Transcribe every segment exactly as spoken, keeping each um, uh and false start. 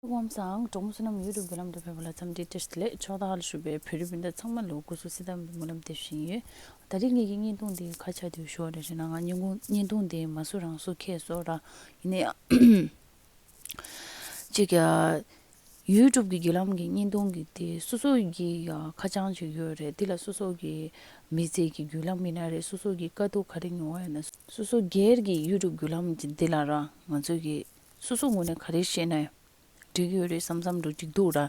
ཝམ་སང་གྲོགས་མོ་བསོད་ནམས་ཡུ་ཊུབ་བརྒྱུད་ལམ་དུ་ཕེབས་པ་ལ་འཚམས་འདྲི་བཀྲ་ཤིས་བདེ་ལེགས། ཕྱོགས་མཐའ་ལ་བཞུགས་པའི་བོད་རིགས་སྤུན་ཟླ་ཚང་མ་ལ་སྐུ་གཟུགས་བསིལ་ལྡན་པའི་སྨོན་ལམ་དེ་ཞུ་ཡིན། ད་རེས་ངེད་ཀྱི་བརྙན་ཐུང་འདི་ག་ཆགས་བསྡད་ཡོད་ཞུ་བ་རེད་ན། ང་བརྙན་ཐུང་བརྙན་ཐུང་འདི་མ་བཟོ་རང་བཟོ་ཁེལ་སོང་ར། ཡིན་ན་ཡང་ཅིག་ཡུ་ཊུབ་ཀྱི་བརྒྱུད་ལམ་གྱི་བརྙན་ཐུང་གི་དེ་སོ་སོ་གི་ཡ་ཁ་བྱང་ཅིག་ཡོད་རེད། དེ་ལ་སོ་སོ་གི་མི་ཚེ་གི་བརྒྱུད་ལམ་ཡིན་ན་རེད། སོ་སོ་གི་དཀའ་སྡུག་ག་རེ་མྱོང་བ་ཡིན་ན། སོ་སོ་སྒེར་གྱི་ཡུ་ཊུབ་བརྒྱུད་ལམ་གྱི་འདི་ལ་ར་ང་ཚོ་གི་སོ་སོ་ངོས་ནས་ག་རེ་བཤད་ན་ཡང་འགྲིག་གི་ཡོད་རེད་བསམ་བསམ་འགྲོ་གཅིག་འདུག་ར།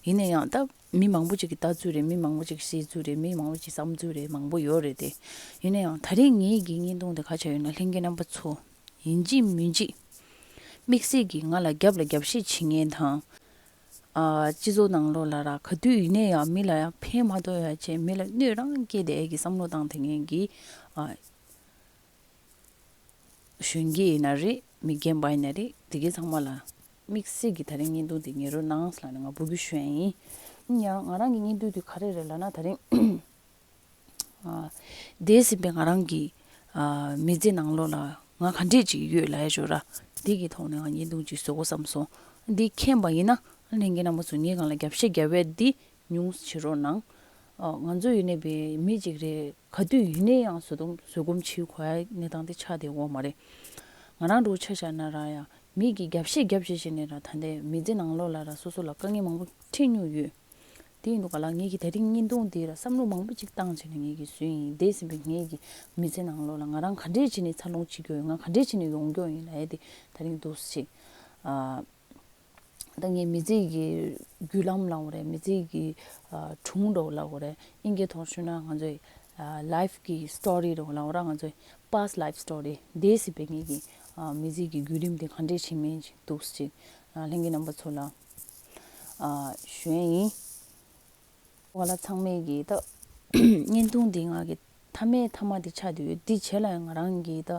ཡིན་ན་ཡང་ད་མི་མང་པོ་ཅིག་གི་ལྟ་ཚུལ་རེད། མི་མང་པོ་ཅིག་གི་བཤད་ཚུལ་རེད། མི་མང་པོ་ཅིག་བསམ་ཚུལ་རེད། མང་པོ་ཡོད་རེད་དེ། ཡིན་ན་ཡང་ད་རེས་ངེད་ཀྱི་བརྙན་ཐུང་དེ་ག་ཆགས་ཡོད་ན། ལྷན་རྒྱས་རྣམ་པ་ཚོ་ཡིན་གཅིག་མིན་གཅིག་དམིགས་བསལ་གྱིས་ང་ལ་རྒྱབ་ལ་རྒྱབ་བཤད་བྱེད་མཁན་དང་། ཨ། སྤྱི་ཚོགས་ནང་ལོགས་ལ་ར་ག་དུས་ཡིན་ན་ཡང་མི་ལ་ཡང་ཕན་མ་ཐོགས་ཡ་བྱས། མི་ལ་གནོད་རང་སྐྱེལ་བསྡད་ཀྱི་བསམ་བློ་བཏང་བསྡད་མཁན་གྱི། ཨ། གཞོན་སྐྱེས་ཡིན་ན་རེད། མི་རྒན་པ་ཡིན་ན་རེད། དེ་གའི་ཚང་མ་ལ་དམིགས་བསལ་གྱི་ད་རིང་བརྙན་ཐུང་དེ་ཉན་རོགས་གནང་ཟེར་ལབ་ནས་ང་འབོད་སྐུལ་ཞུ་ཡ་ཡིན། ཡང་ང་རང་གི་བརྙན་ཐུང་དེ་ག་རེ་རེད་ལབ་ན། ད་རིང་ཨ། འདས་ཟིན་པའི་ང་རང་གི་ཨ། མི་ཚེ་ནང་ལོགས་ལ་ང་ག་འདྲས་ཅིག་ཡོད་ལབ་ཡ་ཞོར་ར། འདི་གི་ཐོག་ནས་ང་བརྙན་ཐུང་ཅིག་བཟོ་དགོས་བསམ་སོང་། འདི་མཁྱེན་པ་ཡིན་ན་ལྷན་རྒྱས་རྣམ་པ་ཚོ་ངའི་སྒང་ལ་རྒྱབ་བཤད་རྒྱབ་པ་འདི་ཉུང་ཙམ་བྱེད་རོགས་གནང་། ཨ། ང་ཚོ་ཡིན་ནའི་བའི་མི་གཅིག་རེད། ག་དུས་ཡིན་ནའི་ཡང་བཟོད་སྒོམ་བཟོད་སྒོམ་བྱེད་དགོས་ཡ་གནས་སྟངས་དེ་ཆགས་བསྡད་ཡོད་མ་རེད། ང་རང་འདྲ་བོ་ཆ་བཞག་ན་ར་ཡང་མི་གིས་རྒྱབ་བཤད་རྒྱབ་བཤད་བྱས་ནས་ར། ད་ལྟའི་མི་ཚེ་ནང་ལོགས་ལ་ར་སོ་སོ་ལ་དཀའ་ངལ་མང་པོ་འཕྲད་མྱོང་ཡོད། དེ་ཡིན་དུས་ག་ལ་ངེད་ཀྱིས་ད་རིང་བརྙན་ཐུང་འདི་ར་བསམ་བློ་མང་པོ་ཅིག་བཏང་བྱས་ནས་ངེད་ཀྱིས་བཟོས་ཡིན། འདས་ཟིན་པའི་ངེད་ཀྱི་མི་ཚེ་ནང་ལོགས་ལ་ང་རང་ག་འདྲས་བྱས་ནས་འཚར་ལོངས་བྱེད་ཀྱི་ཡོད། ང་ག་འདྲས་བྱས་ནས་ཡོང་གི་ཡིན་ལབ་ཡ་དེ་ད་རིང་འདུག་སེ་ཅིག་ཨ། ད་ངའི་མི་ཚེ་གི་བརྒྱུད་ལམ་ལབ་དགོས་རེད། མི་ཚེ་གི་ཨ། སྒྲུང་འདྲ་བོ་ལབ་དགོས་རེད། དབྱིན་སྐད་ཐོག་ཞུས་ན་ང་ཚོའི་ཨ། ལའིཕ་གི་སི་ཊོ་རི་འདྲ་བོ་ལབ་དགོས་རེད། ང་ཚོའི་པཱ་སི་ཊི་ལའིཕ་སི་ཊོ་རི། འདས་ཟིན་པའི་ངེད་ཀྱི་ཨ། མི་ཚེ་གི་བརྒྱུད་རིམ་དེ་ག་འདྲས་བྱེད་མིན་ཅིག་འདུག་སེ་ཅིག་ཨ། ལྷན་རྒྱས་རྣམ་པ་ཚོ་ལ་ཨ། ཞུ་ཡ་ཡིན། བ་ལ་ཚང་མས་ཀྱིས་ད་བརྙན་ཐུང་འདི་ང་གི་མཐའ་མའི་མཐའ་མ་དེ་ཆགས་བསྡད་ཡོད། འདི་བྱས་ལ་ཡང་ང་རང་གིས་ད་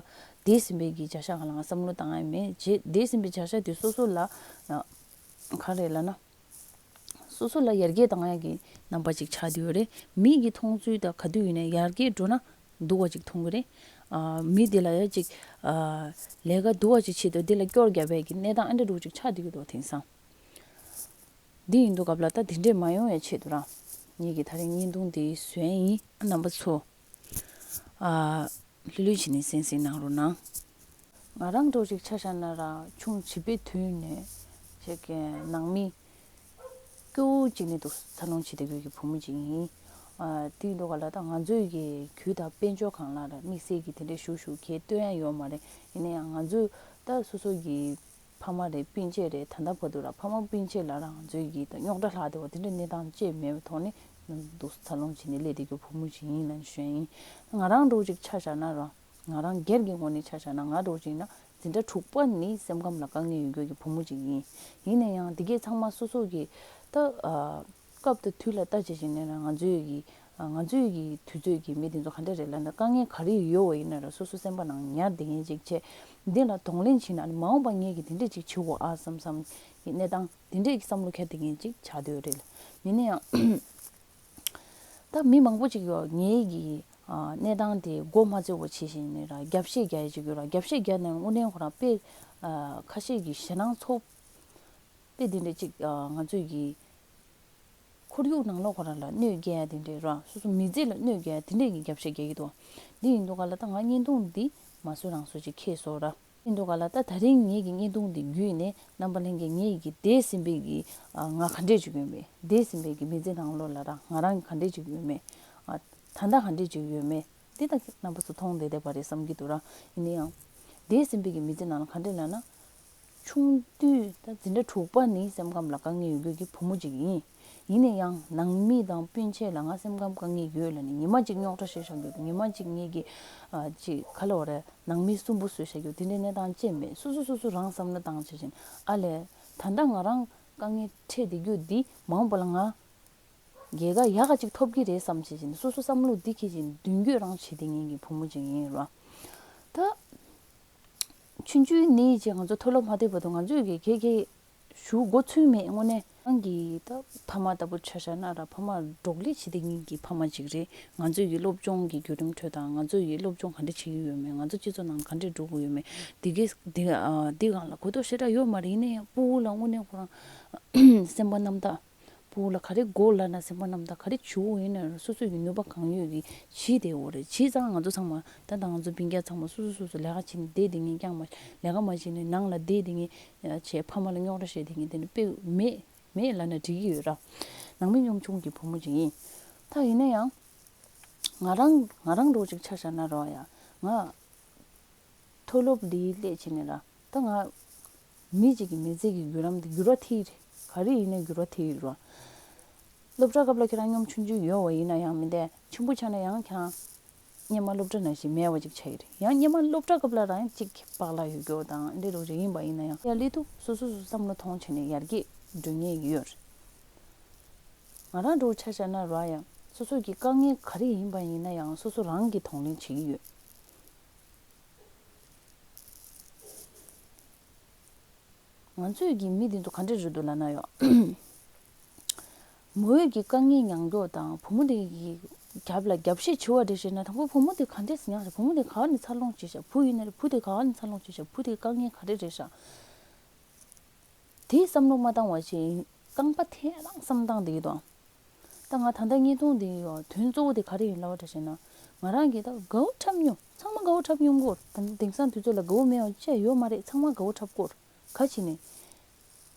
འདས་ཟིན་པའི་གི་བྱ་གཞག་སྒང་ལ་ང་བསམ་བློ་བཏང་ཡ་མེད། རྗེས་འདས་ཟིན་པའི་བྱ་གཞག་དེ་སོ་སོ་ལ་ཨ། ག་རེ་ལབ་ན། སོ་སོ་ལ་ཡར་རྒྱས་བཏང་ཡ་གི་རྣམ་པ་ཅིག་ཆགས་བསྡད་ཡོད་རེད། མི་གི་མཐོང་ཚུལ་ད་ག་དུས་ཡིན་ནའི་ཡར་རྒྱས་འགྲོ་ན་སྡུག་པ་ཅིག་མཐོང་གི་རེད། ཨ། མི་དེ་ལ་ཡ་ཅིག་ཨ། ལས་ཀ་སྡུག་པ་ཅིག་བྱེད་དུས་དེ་ལ་སྐྱོར་རྒྱབ་པའི་གི་གནས་སྟངས་ཨ་འདྲ་འདྲ་བོ་ཅིག་ཆགས་བསྡད་ཡོད་དོ། དེང་སང་། འདི་ཡིན་དུས་སྐབས་ལ་ད་དེ་འདྲས་མ་ཡོང་བའི་ཆེད་དུ་རང་ངེད་ཀྱིས་ད་རིང་བརྙན་ཐུང་འདི་བཟོས་ཡིན། རྣམ་པ་ཚོ་ཨ། ལྷོད་ལྷོད་བྱས་ནས་གསན་གཟིགས་གནང་རོགས་གནང་། ང་རང་འདྲ་བོ་ཅིག་ཆ་བཞག་ན་ར་ཆུང་བྱིས་པའི་དུས་ནས་ཅིག་ནང་མི་སྐྱོ་བོ་ཅིག་ནས་འདུག་འཚར་ལོངས་བྱེད་བསྡད་ཡོད་ཀྱི་བུ་མོ་ཅིག་ཡིན། ཨ། དེ་ཡིན་དུས་ག་ལ་ད་ང་ཚོའི་གི་རྒྱུད་དང་དཔལ་འབྱོར་སྒང་ལ་ར་དམིགས་བསལ་གྱི་དེ་འདྲས་ཞུ་ཞུ་གལ་སྟོན་ཡ་ཡོད་མ་རེད། ཡིན་ན་ཡང་ང་ཚོས་ད་སོ་སོ་གི་ཕ་མ་རེད། སྤུན་མཆེད་རེད། ད་ལྟ་བར་དུ་ར་ཕ་མ་སྤུན་མཆེད་ལ་རང་ཚོའི་གི་ད་རྙོག་དྲ་ལྷག་བསྡད་པ་དེ་འདྲ་གནས་སྟངས་ཅིག་མེད་པའི་ཐོག་ནས་འདུག་འཚར་ལོངས་བྱས་ནས་སླེབས་བསྡད་རྒྱུ་བུ་མོ་ཅིག་ཡིན་ལབ་ཞུ་ཡ་ཡིན། ང་རང་འདྲ་བོ་ཅིག་ཆ་བཞག་ན་ར། ང་རང་སྒེར་གྱི་ངོས་ནས་ཆ་བཞག་ན། ང་འདྲ་བོ་ཅིག་ཡིན་ན་འཛིན་གྲྭ་དྲུག་པ་ནས་སེམས་ཁམས་ལ་དཀའ་ངལ་ཡོད་རྒྱུ་གི་བུ་མོ་ཅིག་ཡིན། ཡིན་ན་ཡང་དེ་གས་ཚང་མ་སོ་སོ་གི་ད་ཨ། སྐབས་དང་དུས་ལ་ལྟ་བྱས་བྱས་ནས་ར་ང་ཚོའི་གི་ང་ཚོའི་གི་དུས་ཚོད་ཀྱི་མི་དེ་ཚོ་ག་འདྲ་རེད་ལབ་ན། དཀའ་ངལ་ག་རེ་ཡོད་པ་ཡིན་ན་ར་སོ་སོ་སེམས་པ་ནང་ཉར་བསྡད་མཁན་ཅིག་བྱས། འདི་ལ་གདོང་ལེན་བྱས་ན་ཨ་ནི་མ་འོངས་པ་ངས་ཀྱི་དེ་འདྲ་ཅིག་བྱེད་དགོས་ཨ་བསམ་བསམ་གི་གནས་སྟངས་དེ་འདྲས་ཀྱི་བསམ་བློ་འཁྱེར་བསྡད་མཁན་ཅིག་ཆགས་བསྡད་ཡོད་རེད། ཡིན་ན་ཡང་ད་མི་མང་པོ་ཅིག་ཡོད། ངའི་གི་ཨ། གནས་སྟངས་དེ་མགོ་མ་ཚོས་པ་བྱེད་བཞིན་ནས་ར་རྒྱབ་བཤད་རྒྱག་ཡ་ཅིག་ཡོད་ར། རྒྱབ་བཤད་རྒྱག་ནས་དངོས་གནས་ཁོ་རང་དཔེ་ཨ། ཁ་ཤས་ཀྱི་ཞེད་སྣང་ཚོར། དཔེ་དེ་འདྲ་ཅིག་ཨ། ང་ཚོས་གི་ཁོར་ཡུག་ནང་ལོགས་ཁོ་རང་ལ་གནོད་སྐྱེལ་ཡ་དེ་འདྲས་ར། སོ་སོ་མི་ཚེ་ལ་གནོད་སྐྱེལ་ཡ་དེ་འདྲས་ཀྱི་རྒྱབ་བཤད་རྒྱག་གི་འདུག་འདི་ཡིན་དུས་ག་ལ་ད་ང་བརྙན་ཐུང་འདི་མ་བཟོ་རང་བཟོ་ཅིག་ཁེལ་སོང་ར། ཡིན་དུས་ག་ལ་ད་ད་རིང་ངེད་ཀྱི་བརྙན་ཐུང་འདི་བརྒྱུད་ནས་རྣམ་པ་ལྷན་རྒྱས་ངེད་ཀྱི་འདས་ཟིན་པའི་གི་ཨ། ང་ག་འདྲས་ཅིག་ཡོད་མེད། འདས་ཟིན་པའི་གི་མི་ཚེ་ནང་ལོགས་ལ་ར་ང་རང་ག་འདྲས་ཅིག་ཡོད་མེད། ཨ། ད་ལྟ་ག་འདྲས་ཅིག་ཡོད་མེད། འདི་ད་རྣམ་པ་ཚོ་མཐོང་བསྡད་བསྡད་པ་རེད་བསམ་གྱི་འདུག་ར། ཡིན་ན་ཡང་འདས་ཟིན་པའི་གི་མི་ཚེ་ནང་ལ་ག་འདྲས་ལབ་ན། ཆུང་དུས་ད་འཛིན་གྲྭ་དྲུག་པ་ནས་སེམས་ཁམས་ལ་དཀའ་ངལ་ཡོད་རྒྱུ་གི་བུ་མོ་ཅིག་ཡིན། ཡིན་ན་ཡང་ནང་མི་དང་སྤུན་མཆེད་ལ་ང་སེམས་ཁམས་དཀའ་ངལ་ཡོད་ལབ་ནས་ཉི་མ་གཅིག་རྙོག་དྲ་བཤད་བཞག་རྒྱུ། ཉི་མ་གཅིག་ངེད་ཀྱི་ཨ། ཅིག་ག་ལབ་དགོས་རེད། ནང་མི་སུན་པོ་བཟོས་བཞག་རྒྱུ་དེ་འདྲའི་གནས་སྟངས་ཅིག་མེད། སོ་སོ་སོ་སོ་རང་བསམ་བློ་བཏང་བྱས་བྱས་ནས་ཨ་ལས། ད་ལྟ་ང་རང་དཀའ་ངལ་འཕྲད་བསྡད་རྒྱུ་འདི་མ་འོངས་པ་ལ་ང་རྒྱལ་ཁ་ཡག་ག་ཅིག་ཐོབ་ཀྱི་རེད་བསམ་བྱས་བྱས་ནས་སོ་སོ་བསམ་བློ་འདི་འཁྱེར་བྱས་ནས་མདུན་སྐྱོད་རང་བྱེད་བསྡད་མཁན་གྱི་བུ་མོ་ཅིག་ཡིན་ར། ད་ཆུང་ཆུང་ནས་ཅིག་ང་ཚོ་མཐོ་སློབ་མ་ཐོན་བར་དུ་ང་ཚོས་གི་གེ་གེ་ཞུ་མགོ་ཚོད་མེད་དངོས་གནས། རང་གི་ད་ཕ་མ་ལྟ་བུ་ཆ་བཞག་ན་ར། ཕ་མ་འབྲོག་ལས་བྱེད་མཁན་གྱི་ཕ་མ་ཅིག་རེད། ང་ཚོའི་གི་སློབ་སྦྱོང་གི་བརྒྱུད་རིམ་ཁྲོད་དང་། ང་ཚོའི་གི་སློབ་སྦྱོང་ག་འདྲ་བྱེད་ཀྱི་ཡོད་མེད། ང་ཚོ་སྤྱི་ཚོགས་ནང་ག་འདྲ་འགྲོ་གི་ཡོད་མེད། དེ་གི་དེ་ཨ་དེ་སྒང་ལ་གོ་རྟོགས་ཞེ་དྲག་ཡོད་མ་རེད། ཡིན་ན་ཡང་སྤུ་གུ་ལ་དངོས་གནས་ཁོ་རང་སེམས་པ་རྣམ་དག་སྤུ་གུ་ལ་ག་རེ་དགོས་ལབ་ན་སེམས་པ་རྣམ་དག་ག་རེ་བྱེད་དགོས་ཡིན་ན་ར། སོ་སོ་ཡི་ནུས་པ་གང་ཡོད་ཀྱིས་བྱེད་བསྡད་ཡོད་རེད། བྱས་ཙང་ང་ཚོ་ཚང་མ་ད་ལྟ་ང་ཚོ་སྤུན་ཀྱག་ཚང་མ་སོ་སོ་སོ་སོ་ལས་ཀ་བྱེད་ནས་བསྡད་བསྡད་མཁན་རྐྱང་མ། ལས་ཀ་མ་བྱས་ནས་ནང་ལ་བསྡད་བསྡད་མཁན་བྱས། ཕ་མ་ལ་རྙོག་དྲ་བཤད་བསྡད་མཁན་དེ་འདྲ་དཔེ་མེད། མེད་ལབ་ན་འགྲིག་གི་ཡོད་ར། ནང་མི་གཉོམ་ཆུང་གི་བུ་མོ་ཅིག་ཡིན། ད་ཡིན་ན་ཡང་ང་རང་ང་རང་འདྲ་བོ་ཅིག་ཆ་བཞག་ན་ར་ཡ། ང་མཐོ་སློབ་འདིའི་སླེབས་བྱས་ནས་ར། ད་ང་མི་གཅིག་གི་མི་ཚེ་གི་བརྒྱུད་རིམ་དེ་འགྱུར་བ་ཐེབས་རེད། ག་རེ་ཡིན་ན་འགྱུར་བ་ཐེབས་ཡོད་ར། སློབ་གྲྭ་སྐབས་ལ་ཁྱེད་རང་གཉོམ་ཆུང་ཆུང་ཡོད་པ་ཡིན་ན་ཡང་མི་འདྲ། ཆེན་པོ་ཆགས་ན་ཡང་ཁྱེད་རང་སྔོན་མ་སློབ་གྲྭ་ནང་བཞིན་མེད་པ་ཅིག་ཆགས་ཀྱི་རེད། ཡང་སྔོན་མ་སློབ་གྲྭ་སྐབས་ལ་རང་གཅིག་བག་ལ་ཡོད་རྒྱུ་དང་འདི་འདྲ་ཅིག་ཡིན་པ་ཡིན་ན་ཡང་། ཡར་སླེབས་དུས་སོ་སོ་སོ་བསམ་བློ་ཐོངས་བྱས་ནས་ཡར་རྒྱས་འགྲོ་ངེས་ཀྱི་ཡོད་རེད། ང་རང་འདྲ་བོ་ཆ་བཞག་ན་ར་ཡང་། སོ་སོ་གི་དཀའ་ངལ་ག་རེ་ཡིན་པ་ཡིན་ན་ཡང་སོ་སོ་རང་གིས་གདོང་ལེན་བྱེད་ཀྱི་ཡོད། ང་ཚོས་ཀྱི་མི་དེ་ཚོ་ག་འདྲ་རེད་འདུག་ལབ་ན་ཡང་། མོས་ཀྱི་དཀའ་ངལ་མྱངས་རྒྱུ་དང་། བུ་མོ་དེ་གི་རྒྱབ་ལ་རྒྱབ་བཤད་བྱེད་པ་རེད་ཟེར་ན། དང་པོ་བུ་མོ་དེ་ག་འདྲས་མྱངས་ཤག་བུ་མོ་དེ་ག་ནས་འཚར་ལོངས་བྱས་ཤག་བུ་ཡིན་ན་རེད། བུ་དེ་ག་ནས་འཚར་ལོངས་བྱས་ཤག་བུ་དེའི་དཀའ་ངལ་ག་རེ་རེད་ཤག་དེའི་བསམ་བློ་མ་བཏང་བ་བྱས། རྐང་པ་ཐལ་རང་བསམ་བཏང་བསྡད་ཀྱི་འདུག་ད་ང་ད་ལྟ་བརྙན་ཐུང་འདི་ཡོད་དོན་གཙོ་བོ་དེ་ག་རེ་ཡིན་ལབ་པ་འདྲ་བྱས་ན། ང་རང་གིས་ད་དགའ་བོ་འཁྲབ་མྱོང་། ཚང་མ་དགའ་བོ་འཁྲབ་མྱོང་གི་ཡོད་རེད། ད་དེང་སང་དུས་ཚོད་ལ་དགའ་བོ་མེད་པ་ཅི་ཡང་ཡོད་མ་རེད། ཚང་མ་དགའ་བོ་འཁྲབ་ཀྱི་ཡོད་རེད། ག་ཅི་ནས།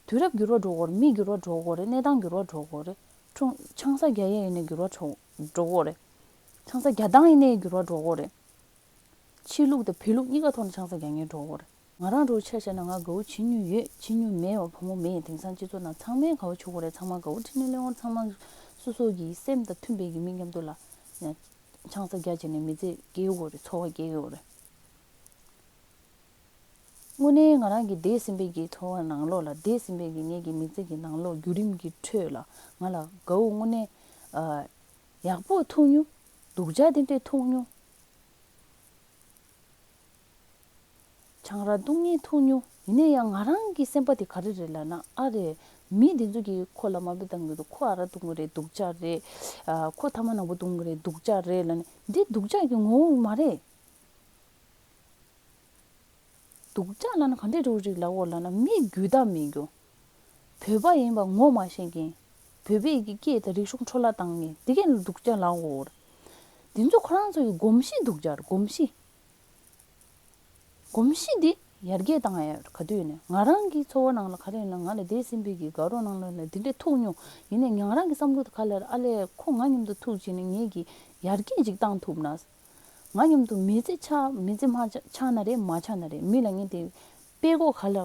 དུས་རབས་འགྱུར་བ་འགྲོ་གི་ཡོད་རེད། མི་འགྱུར་བ་འགྲོ་གི་ཡོད་རེད། གནས་སྟངས་འགྱུར་བ་འགྲོ་གི་ཡོད་རེད། ཁྲུང་ཆང་ས་རྒྱག་ཡས་ཡིན་ནའི་འགྱུར་བ་འགྲོ་འགྲོ་གི་ཡོད་རེད། ཆང་ས་རྒྱག་སྟངས་ཡིན་ནའི་འགྱུར་བ་འགྲོ་གི་ཡོད་རེད། ཕྱི་ལུགས་དང་བོད་ལུགས་གཉིས་ཀ་ཐོག་ནས་ཆང་ས་རྒྱག་མཁན་འགྲོ་གི་ཡོད་རེད། ང་རང་འདྲ་བོ་ཆ་བཞག་ན་ང་དགའ་བོ་བྱེད་མྱོང་ཡོད། བྱེད་མྱོང་མེད་པ་བུ་མོ་མེད། དེང་སང་སྤྱི་ཚོགས་ནང་ཚང་མས་དགའ་བོ་བྱེད་ཀྱི་ཡོད་རེད། ཚང་མ་དགའ་བོ་ཁྲིད་ནས་སླེབས་ཡོང་། ཚང་མ་སོ་སོ་གི་སེམས་དང་མཐུན་པའི་གི་མི་མཉམ་དུ་ལ་ཆང་ས་རྒྱག་བྱས་ནས་མི་ཚེ་སྐྱེལ་གྱི་ཡོད་རེད། འཚོ་བ་སྐྱེལ་གྱི་ཡོད་རེད། དངོས་གནས་ང་རང་གི་འདས་ཟིན་པའི་གི་འཚོ་བ་ནང་ལོགས་ལ། འདས་ཟིན་པའི་གི་ངེད་ཀྱི་མི་ཚེ་གི་ནང་ལོགས་བརྒྱུད་རིམ་གྱི་ཁྲོད་ལ་ང་ལ་དགའ་བོ་དངོས་གནས་ཨ་ཡག་པོ་ཐུག་མྱོང་། སྡུག་ཅག་དེ་འདྲས་ཐུག་མྱོང་། ཆང་རག་བཏུང་མཁན་ཐུག་མྱོང་། ཡིན་ན་ཡང་ང་རང་གི་སེམས་པ་དེ་ག་རེ་རེད་ལབ་ན། ཨ་རེ། མི་འདི་ཚོ་གིས་ཁོ་ལ་དམའ་འབེབས་བཏང་གི་འདུག་ཁོ་ཨ་རག་བཏུང་གི་རེད། སྡུག་ཅག་རེད། ཨ། ཁོ་ཐ་མག་ནག་པོ་བཏུང་གི་རེད། སྡུག་ཅག་རེད་ལབ་ནས། འདི་སྡུག་ཅག་གི་ངོ་བོ་མ་རེད། སྡུག་ཅག་ལབ་ན་ག་འདྲས་འདྲ་བོ་ཅིག་ལབ་དགོས་ལབ་ན། མི་རྒྱུད་དག་མེད་རྒྱུ། བོད་པ་ཡིན་པ་ངོ་མ་ཤེས་མཁན། བོད་པའི་གི་སྐད་དང་རིག་གཞུང་འཕྲོ་བརླག་བཏང་མཁན་དེ་གས་ལ་སྡུག་ཅག་ལབ་དགོས་རེད། འདི་ཚོ་ཁོ་རང་ཚོ་གི་གོམས་གཤིས་སྡུག་ཅག་རེད། གོམས་གཤིས། གོམས་གཤིས་འདི་ཡར་རྒྱས་བཏང་ཡ་ག་དུས་ཡིན་ནའི། ང་རང་གི་འཚོ་བ་ནང་ལ་ག་རེ་ཡིན་ན། ང་ལ་འདས་ཟིན་པའི་གི་དགའ་རོགས་ནང་ལོགས་ལ་འདི་འདྲས་ཐུག་མྱོང་། ཡིན་ནའི་ང་རང་གི་བསམ་བློ་དེ་ག་ལ་རེད། ཨ་ལས། ཁོ་ང་མཉམ་དུ་ཐུག་བྱས་ནས་ངེད་ཀྱིས་ཡར་རྒྱས་ཅིག་བཏང་ཐུབ་ན། ང་མཉམ་དུ་མི་ཚེ་ཆགས། མི་ཚེ་མ་ཆགས་ཆགས་ན་རེད། མ་ཆགས་ན་རེད། མི་ལ་ངས་དེ་དཔེ་ཁོ་ག་ལ་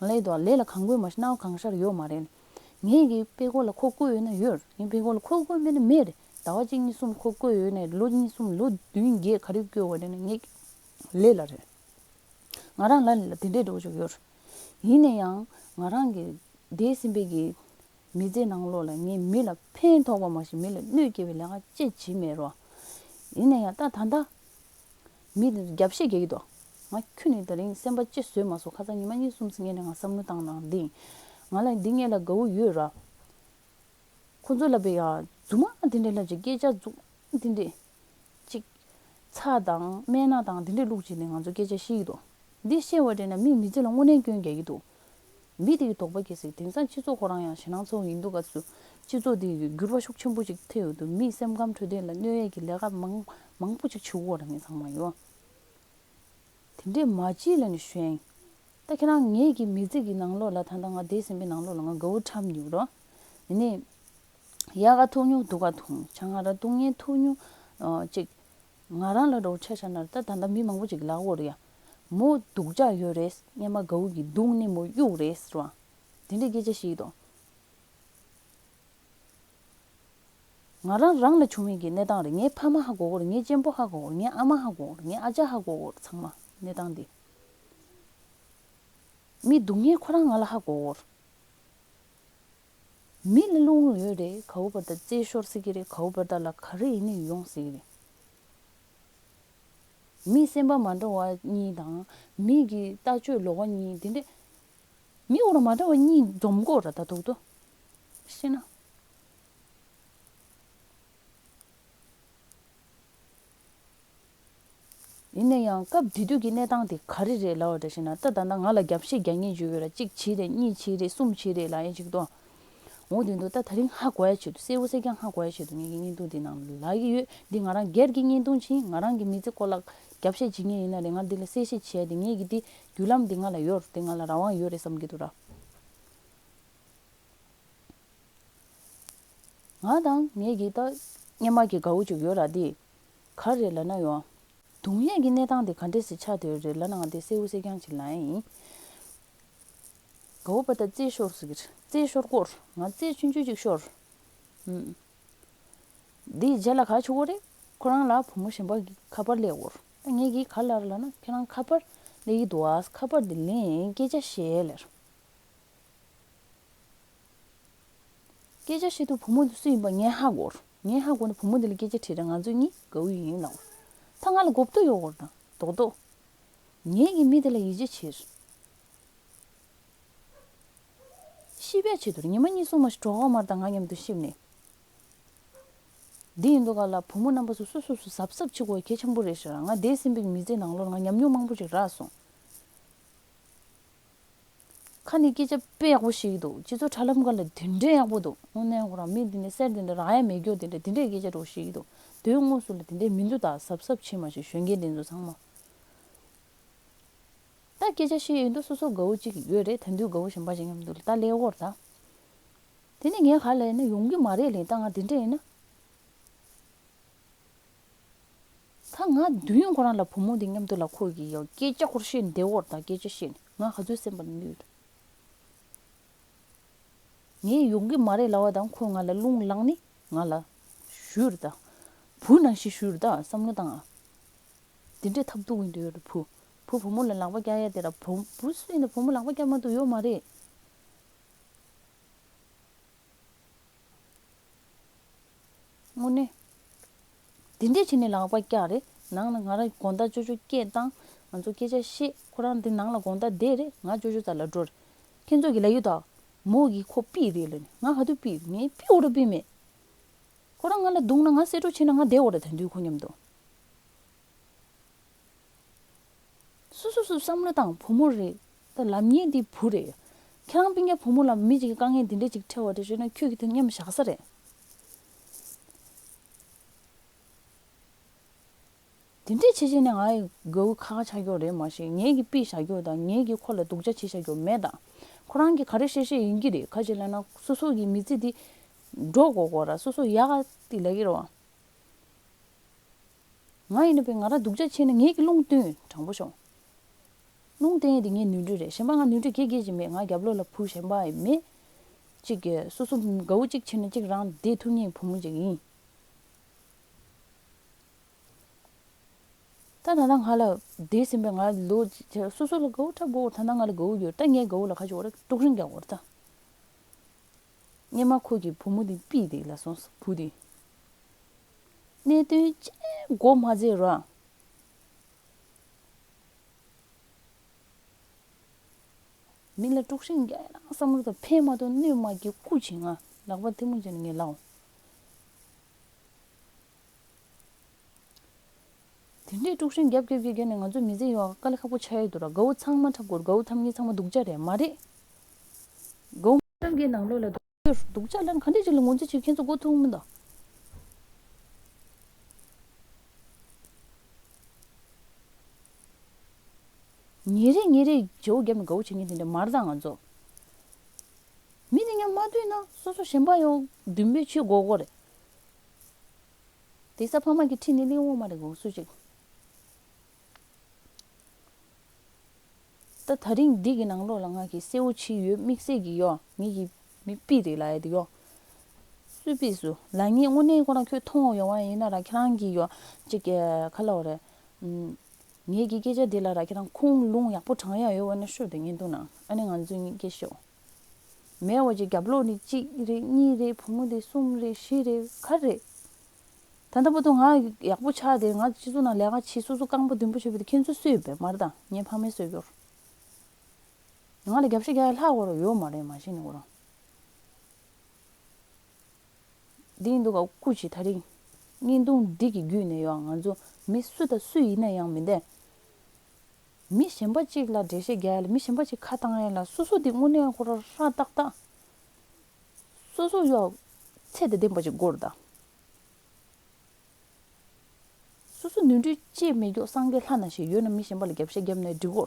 ལས་དོ་ལས་ལ་གང་དགོས་མ་གནང་གང་ཤར་ཡོད་མ་རེད། ངས་གི་དཔེ་ཁོ་ལ་ཁོ་བསྐོས་ཡོད་ན་ཡོད། ངས་དཔེ་ཁོ་ལ་ཁོ་བསྐོས་མེད་ན་མེད་རེད། ཟླ་བ་གཅིག་གཉིས་གསུམ་ཁོ་བསྐོས་ཡོད་ན། ལོ་གཉིས་གསུམ། ལོ་བདུན་བརྒྱད་ག་རེ་བསྐོས་པ་རེད་ན། ངས་ལས་ལ་རེད། ང་རང་ལ་ལ་དེ་འདྲའི་འགྲོ་ཆོག་ཡོད། ཡིན་ན་ཡང་ང་རང་གི་འདས་ཟིན་པའི་གི་མི་ཚེ་ནང་ལོགས་ལ་ངས་མི་ལ་ཕན་ཐོགས་པ་མ་ཞིག་མི་ལ་གནོད་སྐྱེལ་བའི་ལས་ཀ་ཅི་བྱེད་མེད་རོ། ཡིན་ན་ཡང་ད་ད་ལྟ་མི་དེ་ཚོ་རྒྱབ་བཤད་རྒྱག་གི་འདུག་ང་ཁྱོད་ནི་དེ་རིང་སེམས་པ་ཅི་བཟོས་མ་སོང་། ཁ་སང་ཉི་མ་གཉིས་གསུམ་ཙམ་ངས་ནས་ང་བསམ་བློ་བཏང་ནང་འདི་ང་ལ་འདི་ངས་ལ་དགའ་བོ་ཡོད་ར། ཁོ་ཚོ་ལ་བས་ཡ་རྫུན་མ་དེ་འདྲས་ལབ་ཅིག་སྐད་ཆ་རྫུན་མ་དེ་འདྲས་ཅིག་ཚྭ་དང་སྨན་སྣ་དང་དེ་འདྲས་བླུགས་བྱས་ནས་ང་ཚོ་སྐད་ཆ་བཤད་ཀྱི་འདུག་འདི་བཤད་པ་དྲན་ན་མིའི་མི་ཚེ་ལ་དངོས་གནས་སྐྱོན་རྒྱག་གི་འདུག་མི་དེ་གི་དོགས་པ་སྐྱེ་སྲིད། དེང་སང་སྤྱི་ཚོགས་ཁོ་རང་ཡང་ཞེད་སྣང་ཚ་བོ་ཡིན་འདུག་ག་ཚོད། སྤྱི་ཚོགས་དེ་གི་འགྱུར་བ་ཤུགས་ཆེན་པོ་ཅིག་ཐེབས་ཡོད་འདུག་མིའི་སེམས་ཁམས་འཕྲོད་བསྟེན་ལ་གནོད་ཡས་ཀྱི་ལས་ཀ་མང་མང་པོ་ཅིག་བྱེད་དགོས་རེད། ངས་ཚང་མ་ཡོད། དེ་འདྲས་མ་བྱེད་ལབ་ནས་ཞུ་ཡིན། ད་ཁྱེད་རང་ངེད་ཀྱི་མི་ཚེ་གི་ནང་ལོགས་ལ་ད་ལྟ་ང་འདས་ཟིན་པའི་ནང་ལོགས་ལ་ང་དགའ་བོ་འཁྲབ་མྱོང་རོ། ཡིན་ནའི་ཡག་ག་ཐུག་མྱོང་། སྡུག་ག་ཐུག་མྱོང་། ཆང་རག་བཏུང་མཁན་ཐུག་མྱོང་། ཨ་ཅིག་ང་རང་ལ་འགྲོ་ཆ་བཞག་ན་ད་ད་ལྟ་མི་མང་པོ་ཅིག་ལབ་ཡོད་རེད་ཡ། མོ་སྡུག་ཅག་ཡོད་རེད། སྔོན་མ་དགའ་བོ་གི་སྡུག་ནི་མོ་གཡུག་རེད་ཟེར་བ། དེ་འདྲའི་སྐད་ཆ་བཤད་ཀྱི་འདུག་ང་རང་རང་ལ་བྱུང་བའི་གི་གནས་སྟངས་རེད། ངའི་ཕ་མ་ཧ་གོ་གི་རེད། ངའི་གཅེན་པོ་ཧ་གོ་གི་རེད། ངའི་ཨ་མ་ཧ་གོ་གི་རེད། ངའི་ཨ་ཅག་ཧ་གོ་གི་རེད། ཚང་མ་གནས་སྟངས་འདི། མི་སྡུག་བསྔལ་ཁོ་རང་ང་ལ་ཧ་གོ་གི་རེད། མི་ལ་རླུང་ཡོད་རེད། ག་བོ་བར་ད་རྩེད་ཤོར་སྲིད་ཀྱི་རེད། ག་བོ་བར་ད་ལ་ག་རེ་ཡིན་ནའི་ཡོང་སྲིད་ཀྱི་རེད། མི་སེམས་པ་མ་འདྲ་བ་གཉིས་དང་། མི་གི་ལྟ་སྤྱོད་ལོགས་ཀ་གཉིས་དེ་འདྲས། མི་འོ་ར་མ་འདྲ་བ་གཉིས་འཛོམས་དགོས་ར་ད་ཐུག་ཏུ། ཤེས་ན། ཡིན་ན་ཡང་སྐབས་དེ་དུས་ཀྱི་གནས་སྟངས་དེ་ག་རེ་རེད་ལབ་པ་འདྲ་ཞིག་ན། ད་ད་ལྟ་ང་ལ་རྒྱབ་བཤད་རྒྱག་མཁན་ཅིག་ཡོད་ར། གཅིག་བྱས་རེད། གཉིས་བྱས་རེད། གསུམ་བྱས་རེད་ལབ་ཡ་ཅིག་འདུག་འོ་དེ་འདུག་ད་དེ་རིང་ཧ་གོ་ཡ་ཆེད་དུ། གསལ་པོ་གསལ་རྐྱང་ཧ་གོ་ཡ་ཆེད་དུ་ངེད་ཀྱི་བརྙན་ཐུང་འདི་ནང་ལ་ལབ་ཀྱི་ཡོད། འདི་ང་རང་སྒེར་གྱི་བརྙན་ཐུང་ཅིག་ཡིན། ང་རང་གི་མི་ཚེ་སྐོར་ལ་རྒྱབ་བཤད་བྱེད་མཁན་ཡིན་ན་རེད། ང་འདི་ལ་གསལ་བཤད་བྱས་ཏེ། ངེད་ཀྱི་འདི་བརྒྱུད་ལམ་འདི་ང་ལ་ཡོད་རེད། འདི་ང་ལ་རང་དབང་ཡོད་རེད་བསམ་གྱི་འདུག་ར། ང་དང་ངེད་ཀྱི་ད་སྔོན་མ་གི་དགའ་བོ་ཅིག་ཡོད་ར། འདི་ག་རེ་ལབ་ན་ཡོང་། སྡུག་བསྔལ་གྱི་གནས་སྟངས་དེ་ག་འདྲས་སེ་ཆགས་བསྡད་ཡོད་རེད་ལབ་ན། ང་འདི་གསལ་པོ་གསལ་རྐྱང་ཅིག་ལབ་ཡ་ཡིན། དགའ་བོ་པ་ད་རྩེད་ཤོར་ཟེར་གྱི་རེད། རྩེད་ཤོར་སྐོར། ང་རྩེད་ཆུང་ཆུང་ཅིག་ཤོར། ཨུམ། འདིའི་རྗེས་ལ་ག་བྱེད་དགོས་རེད། ཁོ་རང་ལ་བུ་མོ་གཞན་པ་གི་ཁ་པར་སླེབས་ཡོད་རེད། ད་ངེད་ཀྱིས་ག་ལབ་རེད་ལབ་ན། ཁྱེད་རང་ཁ་པར་སླེབས་ཀྱི་འདུག་ཨ། ཁ་པར་འདི་ལེན། སྐད་ཆ་བཤད་ལབ་རེད། སྐད་ཆ་བཤད་དུས་བུ་མོ་འདི་སུ་ཡིན་པ་ངས་ཧ་གོ་རེད། ངས་ཧ་གོ་ནས་བུ་མོ་འདི་ལ་སྐད་ཆ་དྲིས་རེད། ང་ཚོ་གཉིས་དགའ་བོ་ཡིན་ལབ་རེད། ད་ང་ལ་མགོ་སྐོར་ཡོད་རེད། ད་རྡོག་རྡོག་ངེད་ཀྱི་མི་དེ་ལ་ཡིད་ཆེས་བྱེད། གཤིབ་པའི་ཆེད་དུ་ཉི་མ་གཉིས་གསུམ་མ་ཞིག་གྲོགས་མོ་དང་ང་མཉམ་དུ་གཤིབ་ནས། འདི་ཡིན་དུས་ག་ལ་བུ་མོ་རྣམ་པ་ཚོ་སོ་སོ་སོ་གཟབ་གཟབ་བྱེད་དགོས་གལ་ཆེན་པོ་རེད་ཤག་ང་འདས་ཟིན་པའི་མི་ཚེའི་ནང་ལོགས་ང་ཉམས་མྱོང་མང་པོ་ཞིག་རག་སོང་། ཁ་ནས་སྐད་ཆ་དཔེ་ཡག་པོ་བཤད་ཀྱི་འདུག་སྤྱི་ཚོགས་དྲ་ལམ་སྒང་ལ་དེ་འདྲའི་ཡག་པོ་འདུག་དངོས་གནས་ཁོ་རང་མི་འདི་ནས་གསེར་འདི་འདྲ་རག་ཡ་མེད་རྒྱུ་དེ་འདྲ། དེ་འདྲའི་སྐད་ཆ་འདྲ་བོ་བཤད་ཀྱི་འདུག་དོན་དངོས་སུ་ལ་དེ་འདྲའི་མི་འདུག་ད་གཟབ་གཟབ་བྱེད་མ་བྱེད་གཞོན་སྐྱེས་འདི་ཚོ་ཚང་མ། ད་སྐད་ཆ་བཤད་ཡོང་དུས་སོ་སོ་དགའ་བོ་གཅིག་ཡོད་རེད། ད་དུང་དགའ་བོ་གཞན་པ་ཞིག་མཉམ་དུ་ལ་ད་སླེབས་ཡོད་རེད་ད། དེ་ནས་ངས་ག་ལབ་ན། ཡོང་གི་མ་རེད་ལབ། ད་ང་དེ་འདྲ་ཡིན་ན། ད་ང་དུས་ཡུན་ཁོ་རང་ལ་བུ་མོ་དེ་མཉམ་དུ་ལ་ཁོ་གི་ཡང་སྐད་ཆ་ཁོར་བཤད་བསྡད་ཡོད་རེད་ད། སྐད་ཆ་བཤད་ནས་ང་ག་ཚོད་སེམས་པ་ལ་གནོད། ངས་ཡོང་གི་མ་རེད་ལབ་པ་དང་ཁོས་ང་ལ་རླུང་ལངས་ནས་ང་ལ་གཞུས་རེད་ད། བུ་ནང་བཞིན་གཞུས་རེད་ད། བསམ་བློ་བཏང་ཨ། དེ་འདྲའི་ཐབས་སྡུག་ཡིན་འདོད་ཡོད་རེད། བུ། བུ་བུ་མོ་ལ་ལག་པ་བཀྱག་ཡ་དེ་ར། བུ། བུ་སུ་ཡིན་ན་བུ་མོ་ལག་པ་བཀྱག་མ་ཐུབ་ཡོད་མ་རེད། དངོས་གནས། དེ་འདྲས་བྱས་ནས་ལག་པ་བཀྱག་རེད། ནང་ལ་ང་རང་དགོང་དག་ཅོ་ཅོ་སྐད་བཏང་། ང་ཚོ་སྐད་ཆ་བཤད། ཁོ་རང་འདི་ནང་ལ་དགོང་དག་བསྡད་རེད། ང་ཅོ་ཅོ་རྩ་ལ་འགྲོ་རེད། ཁྱེད་ཚོ་གིས་ལབ་ཡོད་ད། མོ་གིས་ཁོ་ཕུད་རེད་ལབ་ནས། ང་ག་དུས་ཕུད། ངས་ཕུད་འོ་ར་ཕུད་མེད། ཁོ་རང་ང་ལ་རྡུང་ན་ང་གསེད་གྲོགས་བྱེད་ན་ང་བསྡད་འོ་ར་ད་དུས་ཁོ་མཉམ་དུ། སོ་སོ་སོ་བསམ་བློ་བཏང་། བུ་མོ་རེད། ད་ལབ་མཁན་འདི་བུ་རེད། ཁྱེད་རང་སྤུན་ཀྱག་བུ་མོ་ལ་མི་གཅིག་གིས་དཀའ་ངལ་འདི་འདྲ་ཅིག་འཕྲད་པ་རེད་ཞུས་ན་ཁྱོད་ཀྱིས་དེ་མཉམ་བཞག་ས་རེད། དེ་འདྲས་བྱས་བྱས་ནས་ང་ཡི་དགའ་བོ་ཁ་ཁ་ཆགས་རྒྱུ་རེད་མ་གཞི། ངེད་ཀྱིས་ཕུད་བཞག་རྒྱུ་དང་ངེད་ཀྱིས་ཁོ་ལ་སྡུག་ཅག་བྱས་བཞག་རྒྱུ་མེད་ད། ཁོ་རང་གིས་ག་རེ་བཤད་བཤད་ཡིན་གྱི་རེད། ག་རེ་ལབ་ན་སོ་སོ་གི་མི་ཚེ་འདི་འགྲོ་དགོས་དགོས་ར། སོ་སོ་ཡག་ག་དེ་ལབ་ཀྱི་རེད་བ། ང་ཡིན་ན་པས་ང་རང་སྡུག་ཅག་བྱས་ན་ངེད་ཀྱིས་རླུང་བཏོན་དྲང་པོ་ཤོད། རླུང་བསྟན་ཡས་དེ་ངའི་ནུས་འདྲུད་རེད། གཞན་པ་ང་ནུས་འདྲུད་གེ་གེ་ཅིག་མེད། ང་རྒྱབ་ལོགས་ལ་བུ་གཞན་པ་ཡང་མེད། གཅིག་གིས་སོ་སོ་དགའ་བོ་གཅིག་བྱས་ན་གཅིག་རང་བསྡད་ཐུབ་མཁན་བུ་མོ་གཅིག་ཡིན། ད་ད་ལྟ་ང་ལ་བསྡད་ཟིན་པའི་ང་ལོ་སོ་སོ་ལ་དགའ་བོ་འཁྲབ་དགོས། ད་ལྟ་ང་ལ་དགའ་བོ་ཡོད། ད་ངའི་དགའ་བོ་ལ་ཁ་ཕྱོགས་རེ་དཀྲུག་ཤིང་རྒྱག་དགོས་རེད་ད། སྔོན་མ་ཁོ་གི་བུ་མོ་དེ་ཕུད་དེ་ལ་སོང་། བུ་དེ། གནད་དོན་ཅི་མགོ་མ་ཚོས་ར། མི་ལ་དཀྲུག་ཤིང་རྒྱག་ཡ་རང་བསམ་བློ་དང་ཕན་མ་ཐོགས་གནོད་མ་སྐྱེལ་སྐུ་མཁྱེན། ང་ལག་པ་ཐལ་མོ་སྦྱར་ནས་ངས་ལབ་འོང་། དེ་འདྲའི་དཀྲུག་ཤིང་རྒྱབ་རྒྱབ་རྒྱབ་རྒྱབ་ནས་ང་ཚོ་མི་ཚེ་ཡོད་དཀའ་ལས་ཁག་པོ་ཆགས་ཡོད་འདུག་ར། དགའ་བོ་ཚང་མ་འཁྲབ་དགོས་རེད། དགའ་བོ་འཁྲབ་མཁན་ཚང་མ་སྡུག་ཅག་རེད་མ་རེད། དགའ་བོ་འཁྲབ་མཁན་ནང་ལོགས་ལ་སྡུག་ཅག་ལབ་ན་ག་འདྲས་ཅིག་ལ་ངོས་འཛིན་བྱེད། ཁྱེད་ཚོ་མགོ་ཐུག་མི་འདུག་ཉིན་རེ་ཉིན་རེ་བརྗེ་པོ་བརྒྱབ་ནས་དགའ་བོ་བྱེད་མཁན་དེ་འདྲ་མ་རེད་ད་ང་ཚོ། མི་དེ་མཉམ་མ་འདུས་ན་སོ་སོ་གཞན་པ་ཡང་མདུན་སྤོས་བྱེད་དགོས་དགོས་རེད། དེ་ས་ཕ་མ་གི་ཁྲི་ནས་སླེབས་འོང་མ་རེད་གོ་སུ་གཅིག་ད་ད་རིང་འདི་གི་ནང་ལོགས་ལ་ང་གི་གསལ་བོ་བྱས་ཡོད། དམིགས་བསལ་གྱི་ཡོ། ངེད་ཀྱི་མི་པི་རེད་ལབ་ཡ་དེ་ཡོ། སུས་པི་སུ་ལབ་ངེས་དངོས་གནས་ཁོ་རང་ཁྱོད་མཐོང་ཡོང་བ་ཡིན་ན་ར། ཁྱེད་རང་གི་ཡོ་གཅིག་ག་ལབ་དགོས་རེད། ངེད་ཀྱི་སྐད་ཆ་འདི་ལ་ར་ཁྱེད་རང་ཁུངས་ལུང་ཡག་པོ་དྲངས་ཡ་ཡོད་པ་ན་ཤོད་དེ། བརྙན་ཐུང་ནང་ཨ་ནི་ང་ཚོ་གཉིས་ཀྱིས་ཤོད། མེད་པ་ཅིག་རྒྱབ་ལོགས་ནས་གཅིག་རེད། གཉིས་རེད། བུ་མོ་དེ་གསུམ་རེད། བཞི་རེད། ག་རེ་རེད། ད་ལྟ་བར་དུ་ང་ཡག་པོ་ཆགས་དེ་ང་སྤྱི་ཚོགས་ནང་ལས་ཀ་བྱེད། སོ་སོ་རྐང་པ་མདུན་པོ་ཆགས་པ་དེ་ཁྱེད་ཚོས་གསོས་པས་མ་རེད་ད། ངའི་ཕ་མས་གསོས་པས། ང་ལ་རྒྱབ་ཤ་རྒྱག་ཡ་ལྷག་དགོས་ར་ཡོད་མ་རེད་མ་གཞི་ནས་ཁོ་རང་། འདི་ཡིན་འདུག་ག་སྐུ་མཁྱེན། ད་རིང་བརྙན་ཐུང་འདི་གི་བརྒྱུད་ནས་ཡང་ང་ཚོ་མི་སུ་དང་སུ་ཡིན་ན་ཡང་མི་འདྲ། མི་གཞན་པ་གཅིག་ལ་འགྲེལ་བཤད་རྒྱག་ཡ་ལ། མི་གཞན་པ་གཅིག་ཁ་བཏང་ཡ་ལ། སོ་སོ་དེ་དངོས་གནས་ཁོ་རང་ཧྲ་ཏག་ཏག་སོ་སོ་ཡང་ཚད་དང་ལྡན་པ་ཅིག་དགོས་རེད་ད། སོ་སོ་ནོར་འཁྲུལ་ཅིག་མེད་མཁན་སངས་རྒྱས་ལྷ་ན་ཞིག་ཡོད་ན་མི་གཞན་པ་ལ་རྒྱབ་བཤད་བརྒྱབ་ནས་འགྲིག་གོ།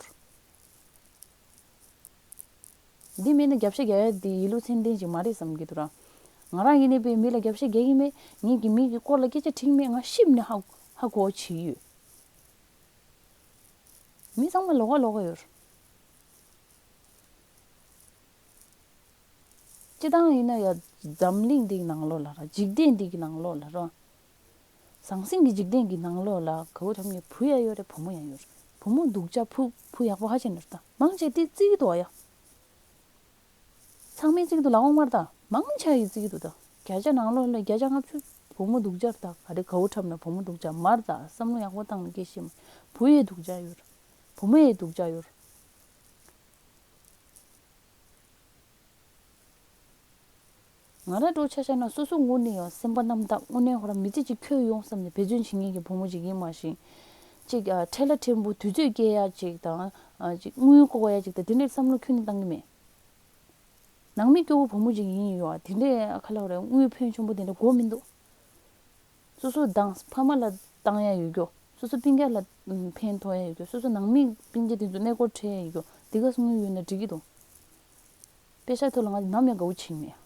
འདི་མེད་ན་རྒྱབ་བཤད་རྒྱག་ཡ་འདི་ཡིད་ལུགས་མཚན་ལྡན་ཅིག་མ་རེད་བསམ་གྱི་འདུག་ར། ང་རང་ཡིན་ནའི་པའི་མི་ལ་རྒྱབ་བཤད་རྒྱག་གི་མེད། ངེད་ཀྱི་མི་གི་སྐོར་ལ་སྐད་ཆ་དྲིས་མེད། ང་ཤེས་ནས་ཧ་ཧ་གོ་བྱེད་ཡོད། མི་ཚང་མ་ལོགས་ཀ་ལོགས་ཀ་ཡོད། སྤྱི་བཏང་ཡིན་ན་ཡ། འཛམ་གླིང་འདི་གི་ནང་ལོགས་ལ་ར། འཇིག་རྟེན་འདི་གི་ནང་ལོགས་ལ་ར། ཟང་ཟིང་གི་འཇིག་རྟེན་གྱི་ནང་ལོགས་ལ་དགའ་བོ་ཁྲམ་ནི་བུ་ཡང་ཡོད་རེད། བུ་མོ་ཡང་ཡོད་རེད། བུ་མོ་སྡུག་ཅག་བུ་བུ་ཡག་པོ་ཧ་ཅང་ཡོད་རེད་ད། མང་ཆེ་དེ་བརྩི་གི་འདུག་ཡ། ཚང་མས་བརྩི་གི་འདུག་ལབ་དགོས་མ་རེད་ད། མང་ཆེ་ཡིས་བརྩི་གི་འདུག་ད། བརྒྱ་ཆ་ནང་ལོགས་ལ་བརྒྱ་ཆ་ལྔ་བཅུ་བུ་མོ་སྡུག་ཅག་རེད་ད། ག་རེ་དགའ་བོ་ཁྲམ་ན་བུ་མོ་སྡུག་ཅག་མ་རེད་ད། བསམ་བློ་ཡག་པོ་བཏང་ནས་སྐད་ཤེས་མ། བུ་ཡིས་སྡུག་ཅག་ཡོད་རེད། བུ་མོ་ཡིས་སྡུག་ཅག་ཡོད་རེད། ང་རང་འདྲ་བོ་ཆ་བཞག་ན་སོ་སོ་ངོས་ནས་ཡང་སེམས་པ་རྣམ་དག་དངོས་གནས་ཁོ་རང་མི་ཚེ་གཅིག་འཁྱོལ་ཡོང་བསམ་ནས་འབད་བརྩོན་བྱེད་མཁན་གྱི་བུ་མོ་ཅིག་ཡིན་མ་ཤེས། ཅིག་ཨ། ཁྲེལ་ལྷ་ཕྲན་བུ་དུས་ཚོད་སྐྱེལ་ཡ་ཅིག་དང་། ཨ། ཅིག་དངུལ་ལྐོག་ཡ་ཅིག་དང་། དེ་འདྲའི་བསམ་བློ་ཁྱོན་ནས་བཏང་གི་མེད། ནང་མི་སྐྱོ་བོ་བུ་མོ་ཅིག་ཡིན་ཡོད་ཨ། དེ་འདྲའི་ཁ་ལོ་རེ་དངུལ་ཕོན་ཆེན་པོ་དེ་འདྲ་དགོས་མི་འདུག་སོ་སོ་དང་ཕ་མ་ལ་བཏང་ཡ་ཡོད་རྒྱུ། སོ་སོ་སྤུན་ཀྱག་ལ་ཕན་ཐོགས་ཡ་ཡོད་རྒྱུ། སོ་སོ་ནང་མི་སྤུན་ཀྱག་དེ་ཚོ་གནས་སྐོར་ཁྲིད་ཡ་ཡོད་རྒྱུ། དེ་ག་སོང་ཡོད་ན་འགྲིག་གི་འདུག་པེ་ཤག་ཐོག་ལ་ང་ནམ་ཡང་དགའ་བོ་བྱེད་མེད།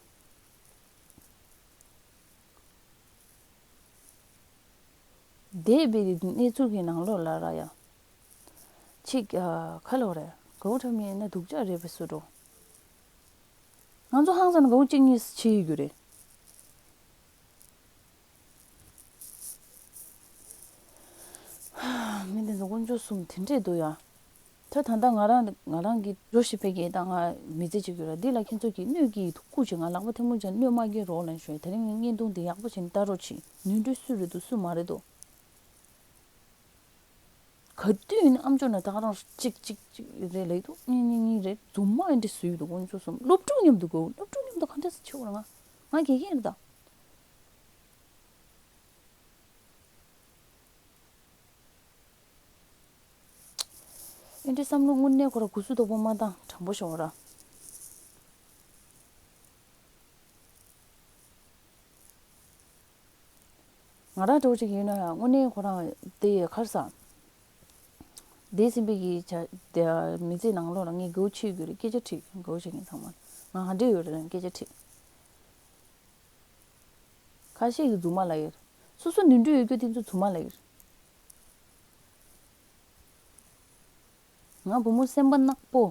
འདས་པའི་གནས་ཚུལ་གྱི་ནང་ལོགས་ལ་ར་ཡ། ཅིག་ཨ། ཁ་ལོ་རེ་དགའ་བོ་ཁྲམ་ཡིན་ན་སྡུག་ཅག་རེད་པས་སུ་འགྲོ། ང་ཚོ་ཧང་སང་ན་དགའ་བོ་གཅིག་གཉིས་བྱེད་ཡོད་རྒྱུ་རེད། མི་འདི་ཚོ་དཀོན་མཆོག་གསུམ་དེ་འདྲས་འདུག་ཡ། ད་ད་ལྟ་ང་རང་ང་རང་གི་འགྲོ་བཞིན་པའི་གི་ད་ང་མི་ཚེ་གཅིག་ཡོད་ར། འདི་ལ་ཁྱེད་ཚོ་གིས་གནོད་ཀྱི་ཐུགས་ཁུར་བྱེད། ང་ལག་པ་ཐལ་མོ་སྦྱར་གནོད་མ་སྐྱེལ་རོགས་ལབ་ཞུ། དེ་རིང་ངས་བརྙན་ཐུང་འདི་ཡག་པོ་བྱས་ནས་ལྟ་རོགས་བྱེད། ནོར་འཁྲུལ་སུ་རེད་འདུག་སུ་མ་རེད་འདུག་ག་དུས་ནས་ཨམ་ཅོག་ནང་ད་ག་རང་གཅིག་གཅིག་གཅིག་རེད་ལབ་འདུག་གཉིས་གཉིས་གཉིས་རེད། རྫུན་མ་འདི་འདྲས་བཟོས་འདུག་དཀོན་མཆོག་གསུམ། སློབ་ཕྲུག་མཉམ་དུ་དགའ་བོ། སློབ་ཕྲུག་མཉམ་དུ་ག་འདྲས་སེ་བྱེད་དགོས་རེད། ང་ང་དགེ་རྒན་རེད་ད། ཨེ་འདྲའི་བསམ་བློ་དངོས་གནས་ཁོ་ར་གུ་སུ་དོག་པོ་མ་བཏང་། དྲང་པོ་ཞོག་ར། ང་རང་འདྲ་བོ་ཅིག་ཡིན་ན་ཡང་དངོས་གནས་ཁོ་རང་དེ་ཡི་ཁར་ས། འདས་ཟིན་པའི་གི་ཆ་དེ་མི་ཚེ་ནང་ལོགས་ལ་ངས་དགའ་བོ་བྱེད་དགོས་རེད། སྐད་ཆ་དྲིས། དགའ་བོ་བྱེད་མཁན་ཚང་མ་ང་ག་འདྲས་ཡོད་རེད་ལབ་སྐད་ཆ་དྲིས། ཁ་ཤས་ཀྱིས་རྫུན་མ་ལབ་ཡོད། སོ་སོ་ནོར་འཁྲུལ་ཡོད་རྒྱུ་དེ་ཚོ་རྫུན་མ་ལབ་ཡོད། ང་བུ་མོ་སེམས་པ་ནག་པོ།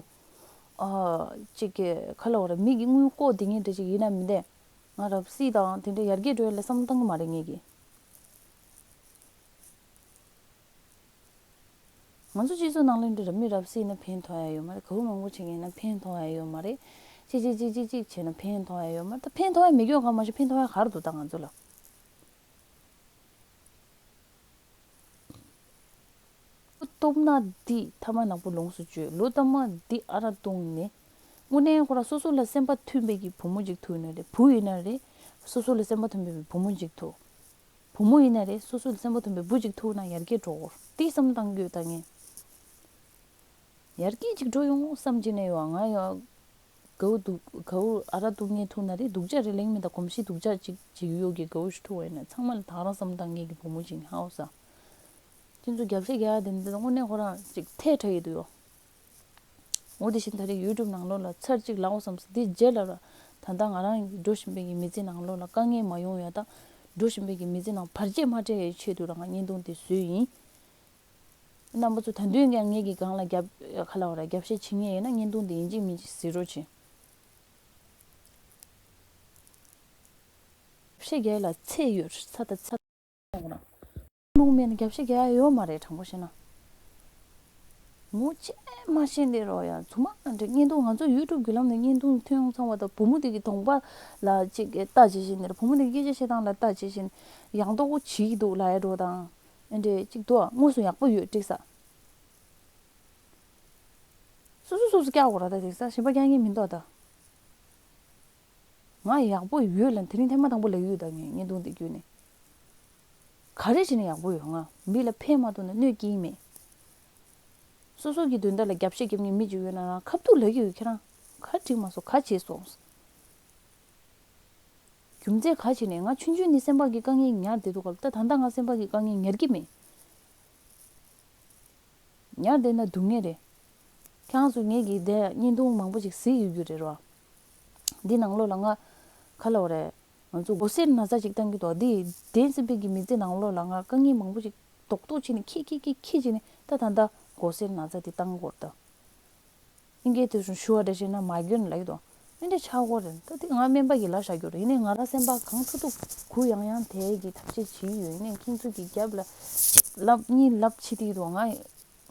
ཨ། ཅིག་གི་ཁ་ལོ་རེ་མི་གི་དངུལ་ལྐོག་དེ་ངས་འདྲ་ཅིག་ཡིན་ན་མི་འདྲ། ང་རབ་སྲིད་དང་དེ་འདྲ་ཡར་རྒྱས་འགྲོ་ཡ་ལ་བསམ་བློ་བཏང་གི་མ་རེད་ངས་ཀྱི། ང་ཚོ་སྤྱི་ཚོགས་ནང་ལ་འདི་ར་མི་རབ་སྲིད་ན་ཕན་ཐོགས་ཡ་ཡོད་མ་རེད། གའུ་མང་པོ་བྱེད་མཁན་ན་ཕན་ཐོགས་ཡ་ཡོད་མ་རེད། ཅི་ཅི་ཅི་ཅི་ཅི་བྱས་ན་ཕན་ཐོགས་ཡ་ཡོད་མ་རེད། ད་ཕན་ཐོགས་ཡ་མེད་སྐྱོ་གང་མ་ཤེས། ཕན་ཐོགས་ཡ་ག་རེ་འདུག་ད་ང་ཚོ་ལ། སྟོབས་ན་འདི་ཐ་མ་ནག་པོ་ལོངས་སུ་སྤྱོད། ལོ་ཐ་མ་འདི་ཨ་ར་བཏུང་ནས། དངོས་གནས་ཁོ་ར་སོ་སོ་ལ་སེམས་པ་མཐུན་པའི་གི་བུ་མོ་ཅིག་ཐུག་ན་རེད། བུ་ཡིན་ན་རེད། སོ་སོ་ལ་སེམས་པ་མཐུན་པའི་བུ་མོ་ཅིག་ཐུག་བུ་མོ་ཡིན་ན་རེད། སོ་སོ་ལ་སེམས་པ་མཐུན་པའི་བུ་ཅིག་ཐུག་ན་ཡར་རྒྱས་འགྲོ་གོ། དེ་བསམ་བཏང་རྒྱུ་ད་ངས། ཡར་རྒྱས་ཅིག་འགྲོ་ཡོང་བསམ་གྱི་ནས་ཡོད། ང་ཡང་གའུ་འདུག་གའུ་ཨ་ར་འདུག་ངས་ཐུག་ན་རེད། སྡུག་ཅག་རེད་ལེང་མིན་ད་གོམས་གཤིས་སྡུག་ཅག་ཅིག་ཅིག་ཡོད་ཀྱི་གའུ་ཞིག་ཐུག་པ་ཡིན་ན་ཚང་མ་ལ་ད་ག་རང་བསམ་བཏང་མཁན་གྱི་བུ་མོ་ཅིག་ཧའོ་ས། ཁྱེད་ཚོ་རྒྱབ་བཤད་རྒྱག་ཡ་དེ་འདི་དངོས་གནས་ཁོ་རང་ཅིག་ཐལ་དྲགས་ཡོད་དུ་ཡོད། འོ་དེ་བཞིན་ད་རེས་ཡུ་ཊུབ་ནང་ལོགས་ལ་ཚར་གཅིག་ལའོ་བསམ་སོང་། དེ་རྗེས་ལ་ར་ད་ལྟ་ང་རང་འགྲོ་བཞིན་པའི་གི་མི་ཚེ་ནང་ལོགས་ལ་དཀའ་ངལ་མ་ཡོང་ཡ་དང་། འགྲོ་བཞིན་པའི་གི་མི་ཚེ་ནང་བར་ཆད་མ་སྤྲད་ཡའི་ཆེད་དུ་ར་ང་བརྙན་ཐུང་དེ་བཟོས་ཡིན། རྣམ་པ་ཚོ་ད་དུང་ཀྱང་ངེད་ཀྱི་སྒང་ལ་རྒྱབ་ཁ་ལ་བ་ར་རྒྱབ་བཤད་བྱེད་མཁན་ཡིན་ན་བརྙན་ཐུང་དེ་ཡིན་གཅིག་མིན་གཅིག་གཟིགས་རོགས་བྱེད། བཤད་རྒྱག་ལ་ཚད་ཡོད། ཚ་ད་ཚ། ལུང་མེད་ན་རྒྱབ་བཤད་རྒྱག་ཡ་ཡོད་མ་རེད། དྲང་པོ་བཤད་ན། ངོ་ཅན་མ་ཤེས་འདི་རོ་ཡ། ཚུ་མ་འདྲི་བརྙན་ཐུང་ང་ཚོ་ཡུ་ཊུབ་བརྒྱུད་ལམ་ནས་བརྙན་ཐུང་ཐོན་ཡོང་ཚང་བ་དང་བུ་མོ་དེ་གི་གདོང་པ་ལ་ཅིག་ལྟ་བྱེད་བཞིན་ནས་བུ་མོ་དེ་གི་སྐད་ཆ་བཤད་སྟངས་ལ་ལྟ་བྱེད་བཞིན་ཡག་མདོག་པོ་བྱེད་ཀྱི་འདུག་ལབ་ཡ་འགྲོ་དང་། ཨེ་འདྲས་ཅིག་འདུག་དངོས་སུ་ཡག་པོ་ཡོད་འགྲིག་ས། སོ་སོ་སོ་སོ་སྐྱག་གོ་ར་ད་འགྲིག་ས་གཞན་པ་སྐྱག་ངེས་མི་འདུག་ད། ང་ཡག་པོ་ཡོད་ལ་དེ་རིང་ཐེངས་མ་དང་པོ་ལབ་ཡོད་ད། ངས་བརྙན་ཐུང་འདི་བརྒྱུད་ནས། ག་རེ་བྱས་ནས་ཡག་པོ་ཡོད། ང་མི་ལ་ཕན་མ་ཐོགས་ན་གནོད་སྐྱེལ་མེད། སོ་སོ་གི་དོན་དག་ལ་རྒྱབ་བཤད་རྒྱབ་མཁན་མི་གཅིག་ཡོད་ན་རང་ཁ་ཐུག་ལབ་ཀྱི་ཡོད། ཁྱེད་རང་ག་རེ་འགྲིག་མ་སོང་། ག་བྱས་སོང་། རྒྱུ་མཚན་ག་བྱས་ནས། ང་ཆུང་ཆུང་ནས་སེམས་པ་གི་དཀའ་ངལ་ཉར་བསྡད་འདུག་ག་ལ། ད་ད་ལྟ་ང་སེམས་པ་གི་དཀའ་ངལ་ཉར་གྱི་མེད། ཉར་བསྡད་ན་སྡུག་བསྔལ་རེད། ཁྱེད་རང་ཚོ་ངེད་ཀྱི་དེ་བརྙན་ཐུང་མང་པོ་ཞིག་གཟིགས་ཡོད་རྒྱུ་རེད་རོ། འདི་ནང་ལོགས་ལ་ང་ག་ལབ་རེད། ང་ཚོ་མགོ་སེར་ན་ཚ་ཅིག་བཏང་གི་འདུག་འདི་བདེན་སེམས་པའི་གི་མི་ཚེ་ནང་ལོགས་ལ་ང་དཀའ་ངལ་མང་པོ་ཞིག་རྡོག་རྡོག་བྱས་ནས་ཁྱེར་ཁྱེར་ཁྱེར་ཁྱེར་བྱས་ནས་ད་ད་ལྟ་མགོ་སེར་ན་ཚ་འདི་བཏང་གི་ཡོད་རེད་ད། ཨིན་སྐད་དུ་ཞུ་བ་འདྲ་བྱས་ན་མ་གྱོན་ལབ་ཀྱི་འདུག་འདི་འདྲ་ཆགས་ཀྱི་རེད། ད་འདི་ང་སྨན་པ་གི་ལབ་བཞག་རྒྱུ་རེད། ཡིན་ནའི་ང་རང་སེམས་པ་གང་ཐུབ་ཐུབ་གུ་ཡངས་ཡངས་དེ་གི་ཐབས་ཤེས་བྱེད་ཀྱི་ཡོད། ཡིན་ནའི་ཁྱེད་ཚོ་གི་རྒྱབ་ལ་གཅིག་ལབ་གཉིས་ལབ་བྱེད་དེ་འདུག་ང་དངོས་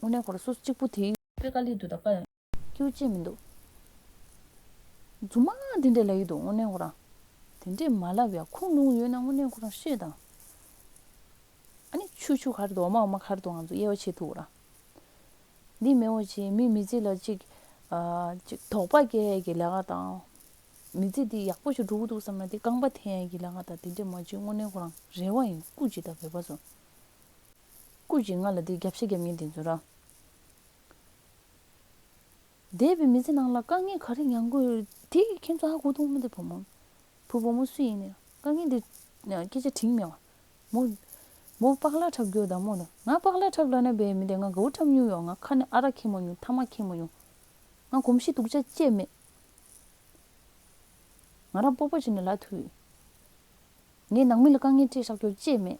གནས་ཁོ་རང་སོ་སོ་གཅིག་པུ་དེ་དཔེ་དཀའ་ལས་འདུག་ད་དཀའ་ཡང་སྐྱིད་པོ་ཅིག་མི་འདུག་རྫུན་མ་འདི་འདྲ་ལབ་ཀྱི་འདུག་དངོས་གནས་ཁོ་རང་དེ་འདྲས་མ་ལབ་ཡ། ཁུངས་ལུང་ཡོད་ན་དངོས་གནས་ཁོ་རང་བཤད་དང་། ཨ་ནི་ཆུ་ཆུ་ག་རེ་འདུག་འོ་མ་འོ་མ་ག་རེ་འདུག་ང་ཚོ་དབྱེ་བ་ཕྱེ་ཐུབ་ར། འདི་མེད་འོ་ཅེས་མི་མི་ཚེ་ལ་ཅིག་ཨ་ཅིག་དོགས་པ་སྐྱེ་ཡ་གི་ལས་ཀ་དང་། མི་ཚེ་འདི་ཡག་པོ་ཞིག་འགྲོ་གི་འདུག་བསམ་ན་དེ་རྐང་པ་འཐེན་ཡ་གི་ལས་ཀ་དང་། དེ་འདྲས་མ་བྱེད། དངོས་གནས་ཁོ་རང་རེ་བ་ཡིན། སྐུ་མཁྱེན་ད་བོད་པ་ཚོ། སྐུ་མཁྱེན། ང་ལ་འདི་རྒྱབ་བཤད་རྒྱབ་མཁན་དེ་ཚོ་ར། འདས་པའི་མི་ཚེ་ནང་ལ་དཀའ་ངལ་ག་རེ་མྱངས་དགོས་དེ་ཁྱེད་ཚོ་ཧ་གོ་འདུག་མི་འདུག་བུ་མོ། བུ་བུ་མོ་སུ་ཡིན་ནའི་དཀའ་ངལ་འདི་སྐད་ཆ་དྲིས་མེད་པ། མོ་མོ་པགས་ལག་འཁྲབ་རྒྱུ་དང་མོ་ནི། ང་པགས་ལག་འཁྲབ་ལབ་ན་བས་མི་འདི་ང་གའུ་འཁྲབ་མྱོང་ཡོད། ང་ཁ་ནས་ཨ་རག་ཁེལ་མ་མྱོང་། ཐ་མག་ཁེལ་མ་མྱོང་། ང་གོམས་གཤིས་སྡུག་ཅག་ཅིག་མེད། ང་རང་སྤོབས་པ་བྱས་ནས་ལབ་ཐུབ་ཡོད། ངས་ནང་མི་ལ་དཀའ་ངལ་སྤྲད་བཞག་རྒྱུ་ཅིག་མེད།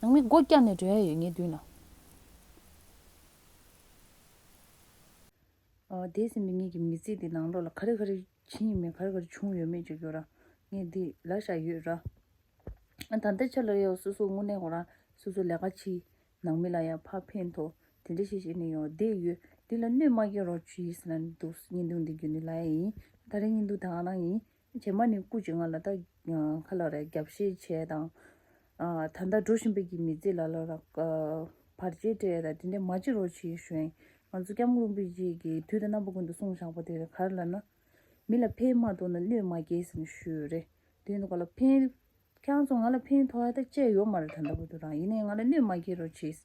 ནང་མི་སྒོ་བཀྱགས་ནས་འགྲོ་ཡ་ཡོད་ངའི་མདུན་ལ། ཨ་འདས་ཟིན་པའི་ངེད་ཀྱི་མི་ཚེ་འདི་ནང་ལོགས་ལ་ག་རེ་ག་རེ་བྱིན་ཡོད་མེད། ག་རེ་ག་རེ་བྱུང་ཡོད་མེད་ཅིག་ཡོད་ར། ངས་འདི་ལབ་བཞག་ཡོད་ར། ཨ་ད་ལྟའི་ཆ་ལ་ཡང་སོ་སོ་དངོས་གནས་ཁོ་རང་སོ་སོ་ལས་ཀ་བྱེད། ནང་མི་ལ་ཡང་ཕར་ཕན་ཐོགས་དེ་འདྲ་ཞིག་བྱས་ནས་ཡང་བསྡད་ཡོད། འདི་ལ་གནོད་མ་སྐྱེལ་རོགས་བྱེད་ཟེར་ན་འདུག་བརྙན་ཐུང་འདི་བརྒྱུད་ནས་ལབ་ཡ་ཡིན། ད་རེས་བརྙན་ཐུང་ད་ག་རང་ཡིན། རྗེས་མ་ནས་སྐུ་མཁྱེན་ང་ལ་ད་ག་ལབ་རེད། རྒྱབ་བཤད་བྱས་དང་། ཨ་ད་ལྟ་འགྲོ་བཞིན་པའི་གི་མི་ཚེ་ལ་ལ་ར་བར་ཆད་སྤྲད་ཡ་ད་དེ་འདྲ་མ་བྱེད་རོགས་བྱེད་ཞུ་ཡིན། ང་ཚོ་སྐྱབས་མགོན་རིན་པོ་ཆེ་གིས་དུས་དང་རྣམ་པ་ཀུན་ཏུ་གསུངས་བཞག་པ་དེ་ག་རེ་ལབ་ན། མི་ལ་ཕན་མ་ཐོགས་ན་གནོད་མ་སྐྱེལ་ཟེར་ནས་ཞུས་ཡོད་རེད། དེ་ནི་ག་ལ་ཕན། ཁྱེད་རང་ཚོ་ང་ལ་ཕན་ཐོགས་ཡ་ད་ཅི་ཡང་ཡོད་མ་རེད། ད་ལྟ་བར་དུ་རང་ཡིན་ནའི་ང་ལ་གནོད་མ་སྐྱེལ་རོགས་བྱེད།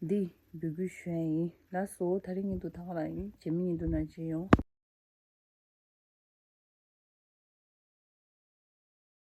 འདི་འབོད་སྐུལ་ཞུ་ཡ་ཡིན། ལགས་སོ། ད་རེས་བརྙན་ཐུང་ད་ག་རང་ཡིན། རྗེས་མའི་བརྙན་ཐུང་ནང་མཇལ་ཡོང་།